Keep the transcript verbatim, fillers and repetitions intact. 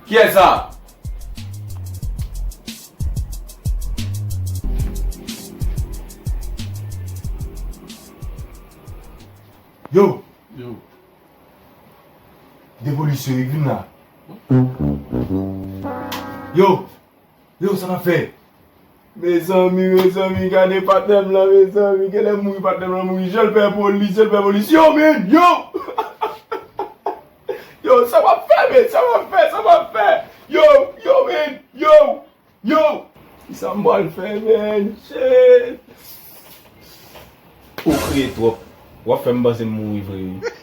Kiyès sa? Yo! Yo! De polis yo, vin la. Yo! Yo, sa n ap fè? Mezanmi, mezanmi, gade patnè m lan, mezanmi. Genlè mouri, patnè m lan mouri. Jan l pè polis, jan l pè polis. Yo, men, yo! Yo, sa m ap fè, men? Sa m ap fè? Sa m ap fè? Yo, yo, men, yo! Yo! Kisa m pral fè, men? Shit! Ou kriye twòp. W ap fè m panse m mouri vre wi.